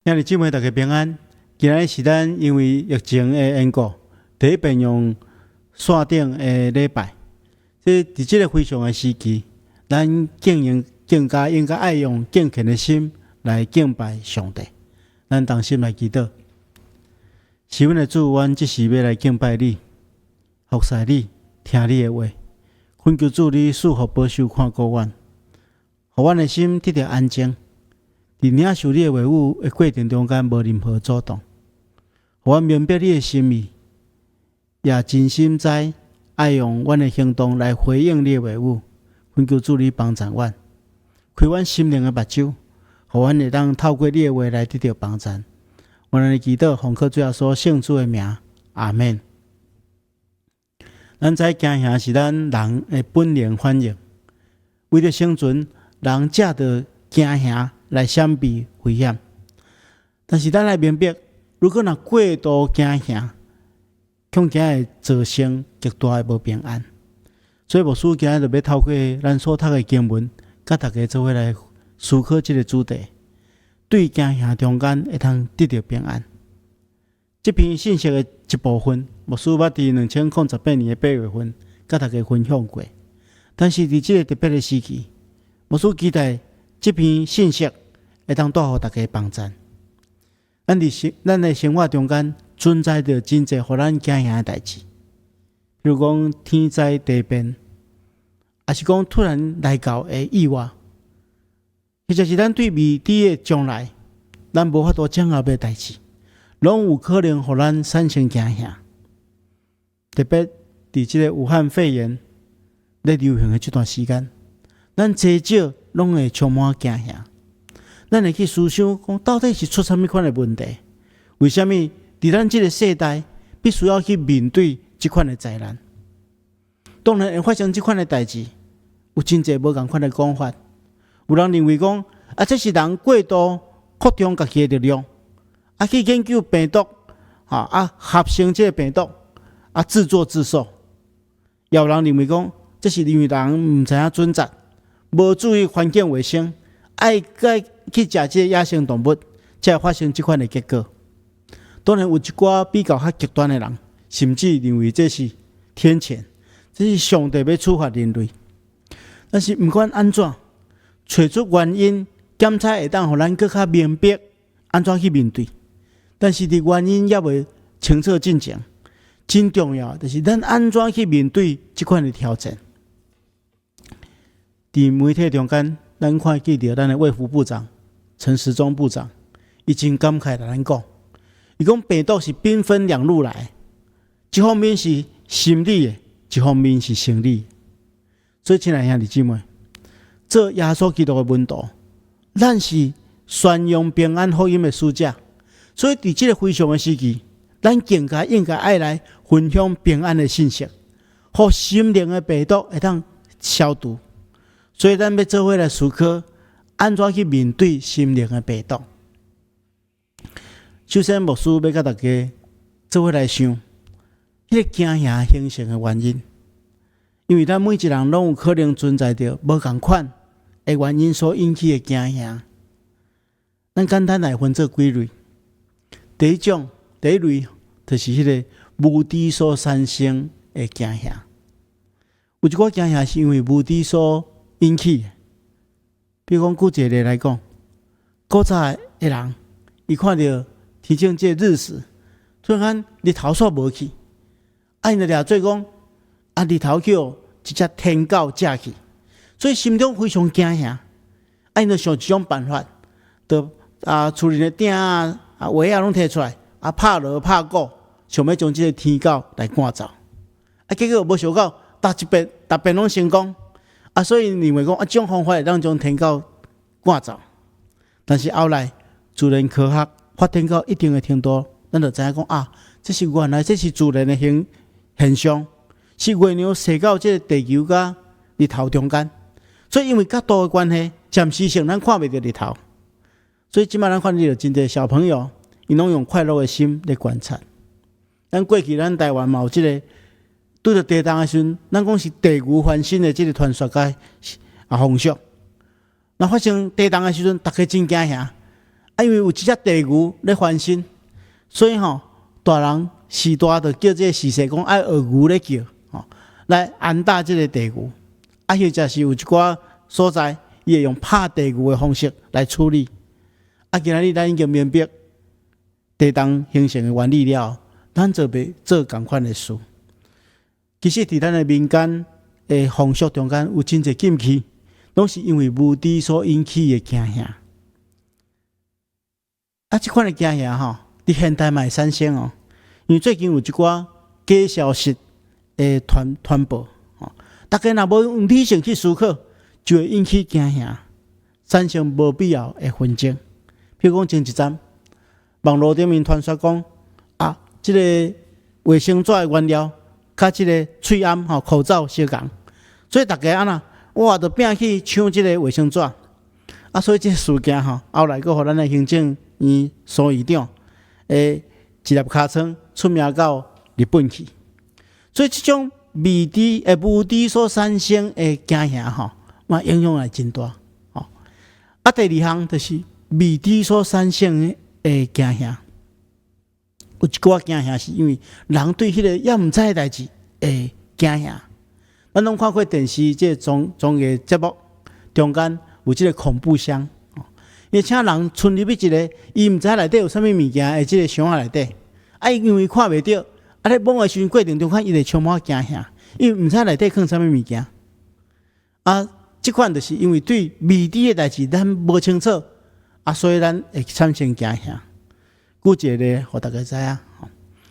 兄弟姊妹，大家平安。今仔日是咱因為疫情的緣故，第一遍用線頂的禮拜。這佇這个非常的時期，咱更應更加應該愛用敬虔的心來敬拜上帝。咱同心來祈禱。是阮的主，阮這時欲來敬拜你，服侍你，聽你的話。懇求主你賜福保守看顧阮，予阮的心得著安靜。佇領受你的話語的過程中間，無任何阻擋，予阮明白你的心意，也真心知愛用阮的行動來回應你的話語。懇求主你幫助阮，開阮心靈的目睭，予阮會當透過你的話來得著幫助。阮按呢祈禱，奉靠主耶穌聖子的名，阿們。咱知驚嚇是咱人的本能反應，為著生存，人藉著驚嚇來閃避危險。但是咱愛明白，如果若過度驚嚇，恐驚會造成極大的無平安。所以牧師今仔日就欲透過咱所讀的經文，佮大家做伙來思考這个主題：對驚嚇中間會當得著平安。這篇信息的一部分，牧師捌佇2018年的8月份，佮大家分享過。但是佇這个特別的時期，牧師期待這篇信息會當帶予大家幫助。咱的生活中間存在著真濟予咱驚嚇的代誌，比如講天災地變，抑是講突然來到的意外，或者是咱對未知的將來，咱無法度掌握的代誌，攏有可能予咱產生驚嚇。特別佇這个武漢肺炎咧流行的這段時間，咱濟少攏會充滿驚嚇。咱會去思想講，到底是出啥物款的問題？為啥物佇咱這个世代必須要去面對這款的災難？當然會發生這款的代誌，有真濟無仝款的講法。有人認為講，啊，這是人過度擴張家己的力量，啊，去研究病毒，哈，啊，合成這个病毒，啊，自作自受。也有人認為講，這是因為人毋知影準則，無注意環境衛生，愛閣去食這个野生動物，才會發生這款的結果。當然有一寡比較較極端的人，甚至認為這是天譴，這是上帝欲處罰人類。但是毋管按怎，揣出原因，檢查會當予咱閣較明白按怎去面對。但是佇原因猶未清楚進前，真重要就是咱按怎去面對這款的挑戰。佇媒體中間，咱看見著咱的衛福部長陳時中部長，伊真感慨來咱講，伊講病毒是兵分兩路來，一方面是心理的，一方面是生理。所以，親愛兄弟姊妹，做耶穌基督的門徒，咱是宣揚平安福音的使者。所以，佇這个非常的時期，咱更加應該愛來分享平安的信息，予心靈的病毒會當消除。所以，咱欲做伙來思考，按怎去面對心靈的病毒。首先，牧師欲佮大家做伙來想，彼个驚嚇形成的原因。因為咱每一個人攏有可能存在著無仝款的原因所引起的驚嚇。咱簡單來分做幾類。第一種，第一類就是彼个無知所產生的驚嚇。有一寡驚嚇是因為無知所引起的。比如講，舉一個例來講，古早的人，伊看著天頂這個日食，突然間日頭煞無去，啊，𪜶就掠做講，啊，日頭去予一隻天狗食去，所以心中非常驚嚇。啊，𪜶就想一種辦法，就啊，厝裡的鼎仔啊、鞋仔攏提出來，啊，拍鑼拍鼓，想欲將這个天狗來趕走。啊，結果無想到，逐一遍，逐遍攏成功。啊，所以認為講啊，這種方法會當將天狗趕走。但是後來自然科學發展到一定的程度，咱就知影講啊，這是原來這是自然的現象，是月亮踅到這个地球佮日頭中間，所以因為角度的關係，暫時性咱看袂著日頭。所以這擺咱看著真濟小朋友，𪜶攏用快樂的心咧觀察。咱過去咱台灣嘛有這个拄著地動的時陣，咱講是地牛翻身的這个傳說佮啊風俗。若發生地動的時陣，逐家真驚嚇。啊，因為有一隻地牛咧翻身，所以吼大人序大就叫這個序細講愛學牛咧叫，吼來安打這個地牛。啊，或者是有一寡所在，伊會用拍地牛的方式來處理。啊，今仔日咱已經明白地動形成的原理了，咱就袂做仝款的事。其實，佇咱的民間的風俗中間，有真濟禁忌，攏是因為無知所引起的驚嚇。啊，這款的驚嚇吼，佇現代嘛會產生哦。因為最近有一寡假消息的傳播，吼，大家若無用理性去思考，就會引起驚嚇，產生無必要的紛爭。譬如講，前一陣網路頂面傳說講，啊，這个衛生紙的原料，佮這个喙罨吼口罩相仝，所以大家按怎，哇，就拚去搶這个衛生紙。啊，所以這个事件吼，後來閣予咱的行政院蘇院長的一粒尻川出名到日本去。所以這種未知的無知所產生的驚嚇吼，嘛影響也真大。吼，啊，第二項就是未知所產生的驚嚇。有一寡驚嚇是因為人對彼個猶毋知的代誌會驚嚇。咱攏看過電視這個綜藝節目中間有這個恐怖箱，伊請人伸入去一個伊毋知內底有啥物物件的這個箱仔內底，啊，伊因為看袂著，啊咧摸的時陣過程中間伊會充滿驚嚇，因為毋知內底囥啥物物件。啊，這款就是因為對未知的代誌咱無清楚，啊，所以咱會產生驚嚇。舉一個例，予大家知影，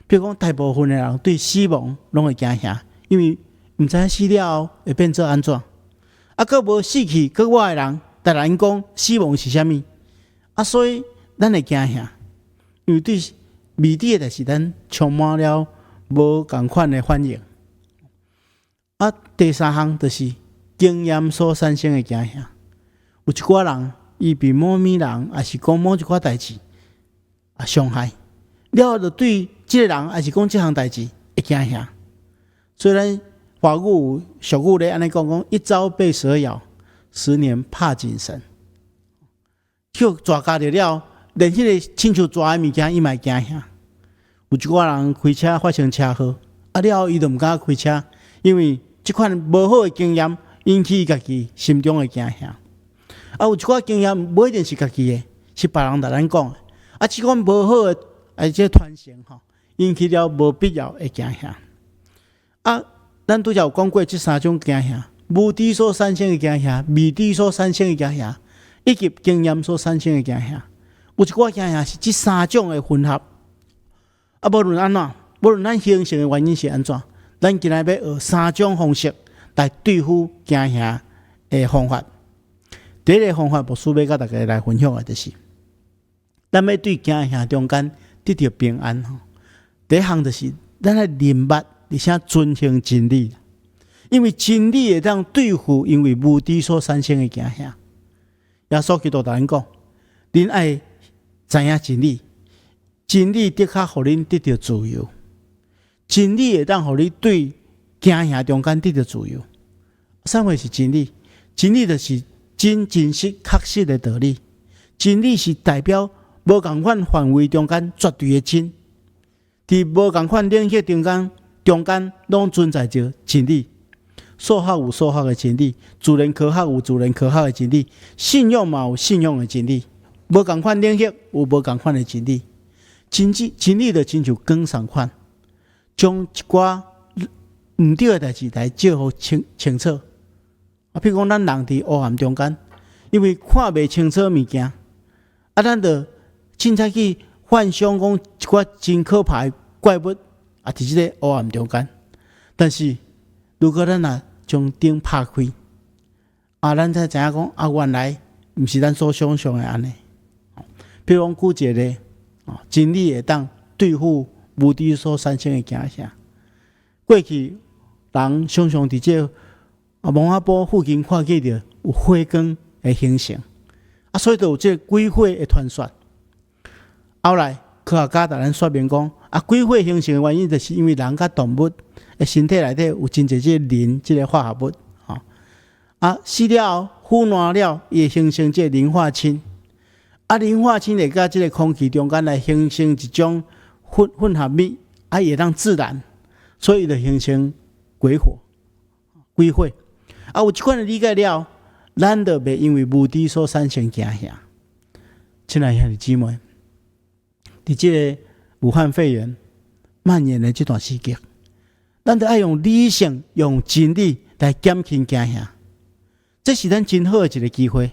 比如講，大部分的人對死亡攏會驚嚇，因為毋知影死了後會變做按怎。啊，閣無死去國外的人，逐人講死亡是啥物，啊，所以咱會驚嚇，因為對未知的代誌，咱充滿了無仝款的反應。啊，第三項就是經驗所產生的驚嚇，有一寡人伊被某物人，抑是講某一寡代誌啊傷害，了後就對這个人，抑是講這項代誌會驚嚇。雖然華語俗語咧按呢講講，一朝被蛇咬，十年怕井繩。予蛇咬著了，連彼个親像蛇的物件，伊嘛會驚嚇。有一寡人開車發生車禍，啊了後伊就毋敢開車，因為這款無好的經驗引起伊家己心中的驚嚇。啊，有一寡經驗無一定是家己的，是別人共咱講的。啊，這款無好的啊，這傳承吼，引起了無必要的驚嚇。啊，咱拄才有講過這三種驚嚇：無知所產生的驚嚇、未知所產生的驚嚇，以及經驗所產生的驚嚇。有一寡驚嚇是這三種的混合。啊，無論按怎，無論咱形成的原因是按怎，咱今仔日欲學三種方式來對付驚嚇的方法。第一个方法，牧師欲佮大家來分享的，就是咱欲對驚嚇中間得著平安吼。第一項就是咱愛認捌，而且遵行真理，因為真理會當對付因為無知所產生的驚嚇。耶穌基督共咱講，恁愛知影真理，真理的確予恁得著自由，真理會當予你對驚嚇中間得著自由。啥物是真理？真理就是真真實確實的道理。真理是代表無仝款範圍中間絕對的真，佇無仝款領域中間，中間攏存在著真理。數學有數學的真理，自然科學有自然科學的真理，信仰嘛有信仰的真理。無仝款領域有無仝款的真理。真理真理就親像光仝款，將一寡毋對的代誌來照予清清楚。啊，譬如講，咱人佇黑暗中間，因為看袂清楚物件，啊，咱就凊彩去幻想講一寡真可怕的怪物啊，佇這个黑暗中間。但是，如果咱若將燈拍開，啊，咱才知影講啊，原來毋是咱所想象的按呢。比如講，舉一个例，真理會當對付無知所產生的驚嚇。過去人常常佇這个墓仔埔附近看見著有火光的形成，啊，所以就有這个鬼火的傳說。後來科學家共咱說明講，啊，鬼火形成的原因，就是因為人佮動物的身體內底有真濟這個磷這个化合物，吼，啊，死了後腐爛了，伊會形成這个磷化氫。啊，磷化氫會佮這个空氣中間來形成一種混合物，啊，會當自燃，所以就形成鬼火、鬼火。啊，有這款的理解了，咱就袂因為無知所產生驚嚇。親愛兄弟姊妹，佇這个武漢肺炎蔓延的這段時間，咱著愛用理性、用真理來減輕驚嚇。這是咱真好的一个機會，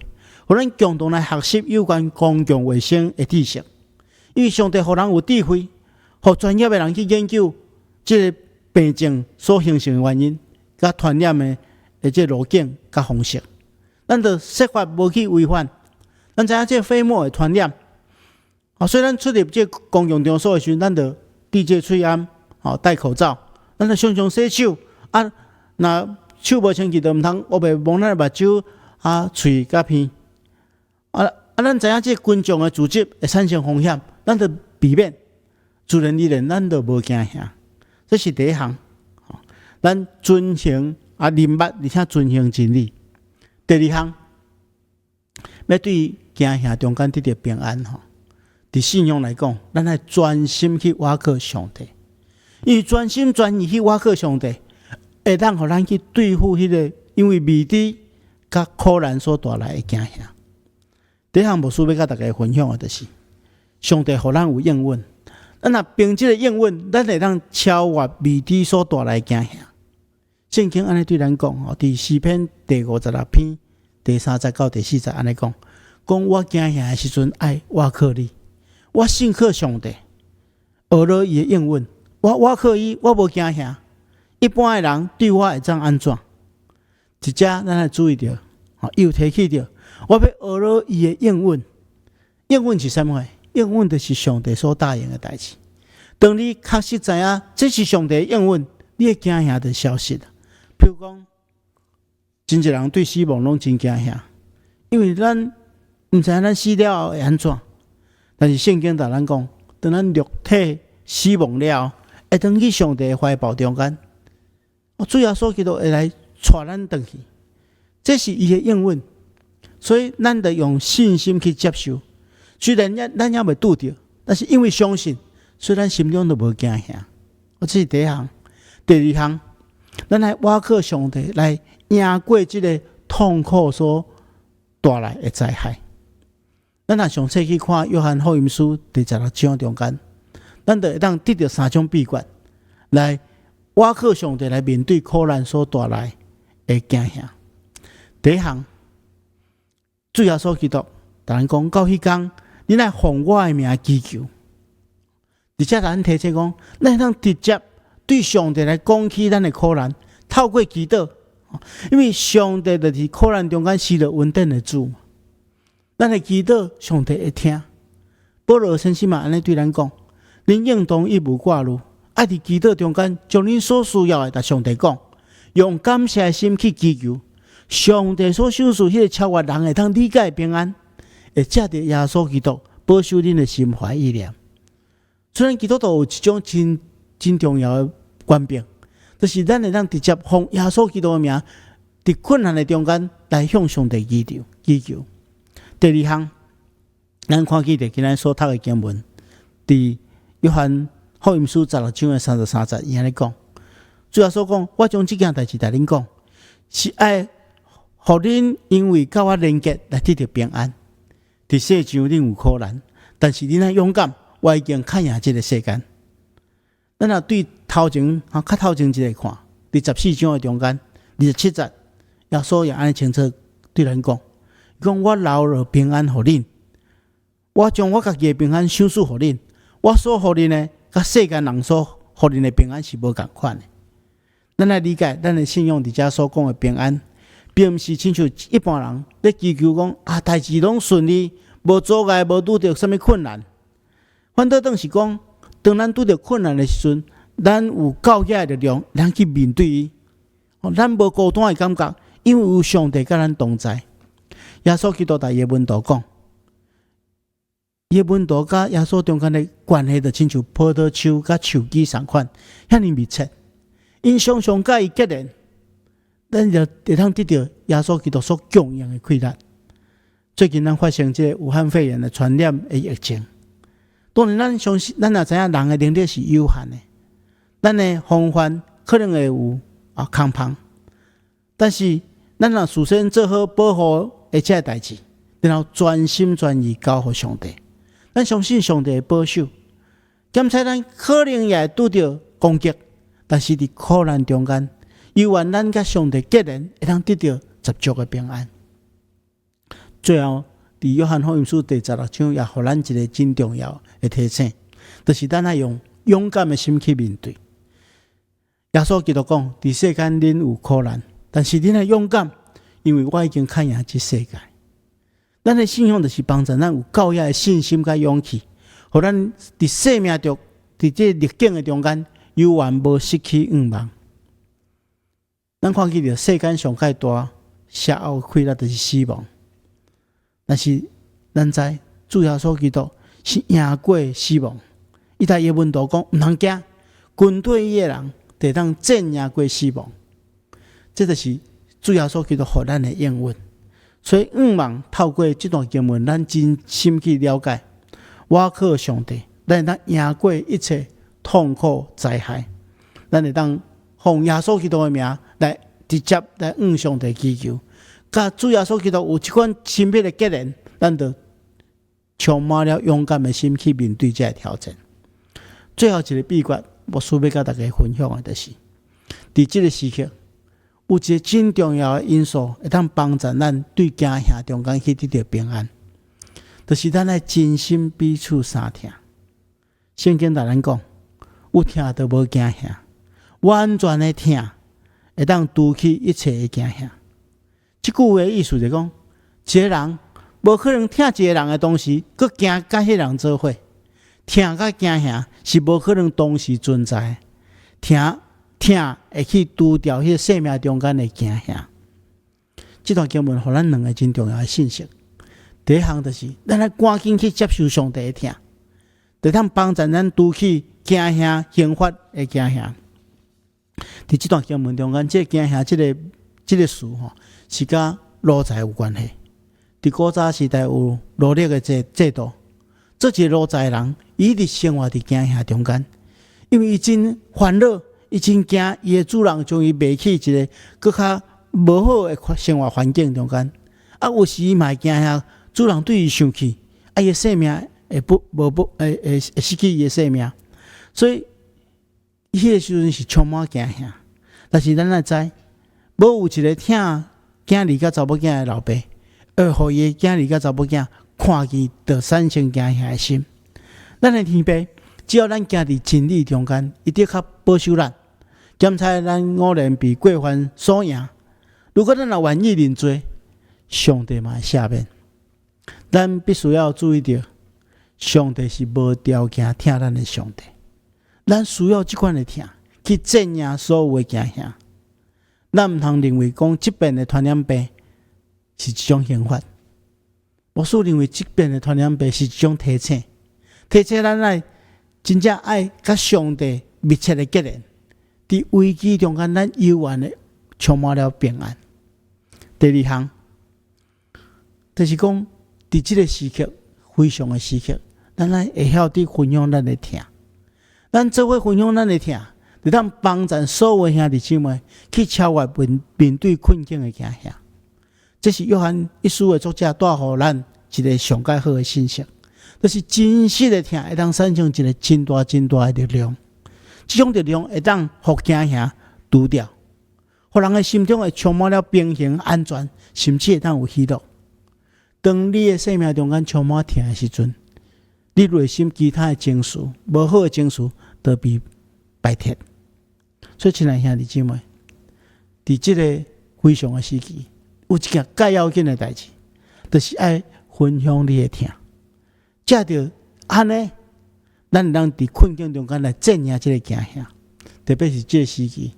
予咱共同來學習有關公共衛生的知識。因為上帝予人有智慧，予專業的人去研究這个病症所形成的原因，佮傳染的這个路徑佮方式。咱著設法無去違反。咱知影這个飛沫會傳染，啊，所以咱出入這个公共場所的時陣，咱著戴這个喙罨，吼，戴口罩，咱著常常洗手。啊，若手無清潔，就毋通烏白摸咱的目睭、啊，喙佮鼻。啊啊，咱知影這个群眾的組織會產生風險，咱著避免。自然而然，咱就無驚嚇。這是第一項，咱遵行啊，明白而且遵行真理。第二項，欲對驚嚇中間得著平安吼。佇信仰來講，咱愛專心去倚靠上帝，因為專心專意去倚靠上帝，會當予咱去對付彼个因為未知佮苦難所帶來的驚嚇。第一項牧師欲佮大家分享的，就是上帝予咱有應允，咱若憑這个應允，咱會當超越未知所帶來的驚嚇。聖經按呢對咱講吼，佇詩篇第56篇第三節到第四節按呢講，講我驚嚇的時陣愛倚靠你，我信靠上帝，學了伊的應允，我倚靠伊，我無驚嚇。一般的人對我會當按怎？佇遮咱愛注意著，吼，伊有提起著，我欲學了伊的應允。應允是啥物貨？應允就是上帝所答應的代誌。當你確實知影這是上帝的應允，你的驚嚇就消失。譬如講，真濟人對死亡攏真驚嚇，因為咱毋知影咱死了後會按怎。但是聖經共咱講，當咱肉體死亡了後，會轉去上帝的懷抱中間。主耶穌基督會來帶咱轉去，這是伊的應允，所以咱得用信心去接受。雖然咱猶未拄著，但是因為相信，所以咱心中就無驚嚇。這是第一項。第二項，咱來倚靠上帝來贏過這个痛苦所帶來的災害。咱若詳細去看約翰福音書第16章中間，咱就會當得著三種秘訣，來倚靠上帝來面對苦難所帶來的驚嚇。第一項，主耶穌基督共咱講到彼工，恁愛奉我的名祈求，而且咱提醒講，咱會當直接對上帝來講起咱的苦難，透過祈禱，因為上帝就是苦難中間施予恩典的主。咱的祈禱，上帝會聽。保羅先生嘛按呢對咱講：恁應當一無掛慮，愛佇祈禱中間將恁所需要的，共上帝講，用感謝的心去祈求。上帝所賞賜彼个超越人會當理解的平安，會藉著耶穌基督保守恁的心懷意念。雖然基督徒有一種真真重要的權柄，就是咱會當直接奉耶穌基督的名，佇困難的中間來向上帝祈求祈求。第二項，咱看見著今仔所讀的經文，佇約翰福音書十六章的33節，伊按呢講，主耶穌講：我將這件代誌共恁講，是愛予恁因為佮我連結來得著平安。佇世上恁有苦難，但是恁愛勇敢，我已經較贏這个世間。咱若對頭前啊，較頭前一个看，佇14章的中間，27節，耶穌也按呢清楚對咱講，伊講我留了平安予恁，我將我家己的平安賞賜予恁，我所予恁的，佮世間人所予恁的平安是無仝款的。咱來理解，咱的信仰佇遮所講的平安，並毋是親像一般人咧祈求講啊，代誌攏順利，無阻礙，無拄著啥物困難。反倒轉是講，當咱拄著困難的時陣，咱有夠額的力量，咱去面對伊。咱無孤單的感覺，因為有上帝佮咱同在。耶穌基督共伊的門徒講，伊的門徒佮耶穌中間的關係，就親像葡萄樹佮樹枝仝款，遐爾密切。𪜶常常佮伊結連，咱就會當得著耶穌基督所供應的氣力。最近咱發生這個武漢肺炎的傳染的疫情，當然咱相信，咱也知影人的能力是有限的，咱的防範可能會有空縫，但是咱若事先做好保護的這个代誌，然後全心全意交予上帝，咱相信上帝會保守。檢測咱可能也會拄著攻擊，但是佇苦難中間，猶原咱佮上帝結連，會當得著十足的平安。最後，佇約翰福音書第16章，也予咱一个真重要的提醒，就是咱愛用勇敢的心去面對。耶穌基督講：佇世間恁有苦難，但是恁愛勇敢，因為我已經較贏這世界。咱的信仰就是幫助咱有夠額的信心佮勇氣，予咱佇生命中，佇這逆境的中間，猶原無失去向望。咱看見著世間上蓋大邪惡氣力就是死亡，但是咱知主耶穌基督是贏過死亡。伊對伊的門徒講：毋通驚，跟隨伊的人會當戰贏過死亡。這就是主耶穌基督予咱的應允。所以，向望透過這段經文，咱真心去了解，倚靠上帝，咱會當贏過一切痛苦災害。咱會當奉耶穌基督的名來直接來向上帝祈求，佮主耶穌基督有這款親密的結連，咱就充滿了勇敢的心去面對這个挑戰。最後一个秘訣，牧師欲佮大家分享的，就是佇這个時刻，有一个真重要的因素，會當幫助咱對驚嚇中間去得著平安，就是咱愛真心彼此相疼。聖經共咱講，有疼就無驚嚇，完全的疼會當除去一切的驚嚇。這句話的意思就講，一個人無可能疼一個人的同時，閣驚佮彼個人做伙。疼佮驚嚇是無可能同時存在。疼疼會去除掉彼個生命中間的驚嚇。這段經文予咱兩个真重要的信息。第一項就是，咱愛趕緊去接受上帝的疼，會當幫助咱除去驚嚇刑罰的驚嚇。佇這段經文中間，這个驚嚇這个詞吼，是佮奴才有關係。佇古早時代有奴隸的制度，做一個奴才的人，伊一直生活佇驚嚇中間，因為伊真煩惱，伊真驚伊的主人將伊賣去一个閣較無好的生活環境中間。啊，有時伊嘛會驚嚇主人對伊生氣，啊，伊的性命會不無不會會會失去伊的性命。所以，彼个時陣是充滿驚嚇。但是咱愛知，無有一个疼囝兒佮查某囝的老爸，會予伊的囝兒佮查某囝看見就產生驚嚇的心。咱的天父，只要咱行佇真理中間，伊的確保守咱，檢查咱偶然被過犯所贏。如果咱若願意認罪，上帝嘛會赦免。咱必須要注意著，上帝是無條件疼咱的上帝。咱需要這款的疼，去戰贏所有的驚嚇。咱毋通認為講這遍的傳染病是一種刑罰。牧師認為這遍的傳染病是一種提醒，提醒咱愛真正愛佮上帝密切的結連。佇危機中間，咱猶原的充滿了平安。第二項，就是講佇這个時刻，非常的時刻，咱愛會曉得分享咱的疼，咱做伙分享咱的疼，會當幫助所有的兄弟姊妹去超越面面對困境的驚嚇。這是約翰一書的作者帶予咱一个上蓋好的信息，就是真實的疼會當產生一个真大真大的力量。這種力量會當予驚嚇除掉，予人的心中會充滿了平衡、安全，甚至會當有喜樂。當你的生命中間充滿疼的時陣，你內心其他的情緒、無好的情緒都被排斥。所以，親愛兄弟姊妹，佇這个非常的時期，有一件蓋要緊的代誌，就是愛分享你的疼。藉著按呢，咱會當佇困境中間來戰贏這个驚嚇。特別是這个時期，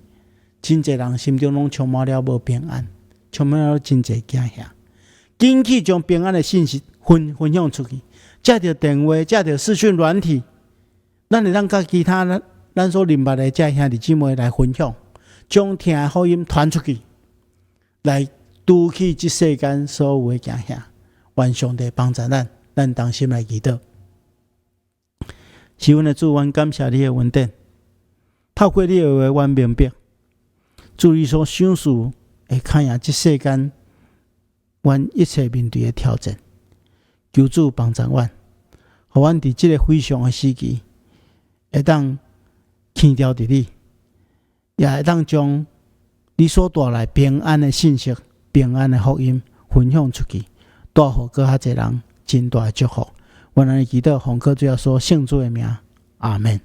真濟人心中攏充滿了無平安，充滿了真濟驚嚇。緊去將平安的信息分享出去，藉著電話，藉著視訊軟體，咱會當佮其他咱所認捌的這兄弟姊妹來分享，將疼的福音傳出去，來除去這世間所有的驚嚇。願上帝幫助咱，咱同心來祈禱。是阮的主，阮感謝你的恩典，透過你的話，阮明白，主你所賞賜會堪贏這世間，阮一切面對的挑戰。求主幫助阮，予阮佇這个非常的時期，會當牽牢佇你，也會當將你所帶來平安的信息、平安的福音分享出去，帶予閣較濟人真大的祝福。阮按呢祈禱，奉靠主耶穌聖子的名，阿門。